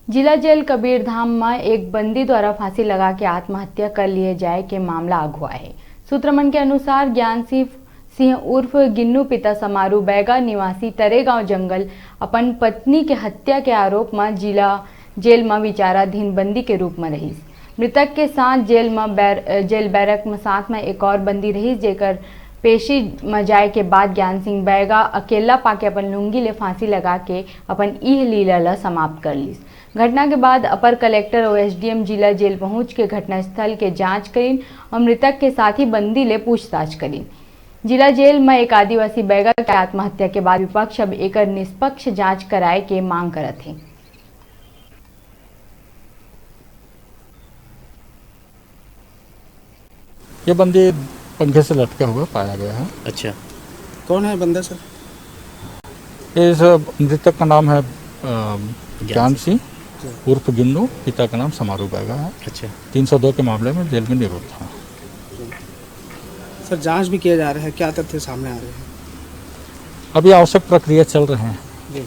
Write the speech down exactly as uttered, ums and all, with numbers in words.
जिला जेल कबीरधाम म एक बंदी द्वारा फांसी लगा के आत्महत्या कर लिए जाए के मामला आघू आए हे। सूत्र मन के अनुसार, ज्ञान सिंह, सिंह उर्फ गिन्नू, पिता समारू बैगा, निवासी तरेगांव जंगल, अपन पत्नी के हत्या के आरोप म जिला जेल म विचाराधीन बंदी के रूप म रहिस। मृतक के साथ जेल म बैर-, जेल बैरक म साथ म एक और बंदी रहिस, जेकर पेशी म जाए के बाद ज्ञान सिंह बैगा अकेला पाके अपन लुंगी ले फांसी लगा के अपन इह लीला ल समाप्त कर लीस। घटना के बाद अपर कलेक्टर अउ एसडीएम जिला जेल पहुंच के घटनास्थल के जांच करिन अउ मृतक के साथी बंदी ले पूछताछ करिन। जिला जेल म एक आदिवासी बैगा के आत्महत्या के बाद विपक्ष अब एकर निष्पक्ष जांच कराए के मांग करत हे। ये बंदी पंखे से लटका हुआ पाया गया है। अच्छा, कौन है बंदा सर? इस मृतक का नाम है अ, ज्ञान सिंह उर्फ गिन्नू, पिता का नाम समारू बैगा है। अच्छा, तीन सौ दो के मामले में जेल में निरुद्ध था। सर, जांच भी किया जा रहा है, क्या तथ्य सामने आ रहे हैं? अभी आवश्यक प्रक्रिया चल रहे हैं। जी।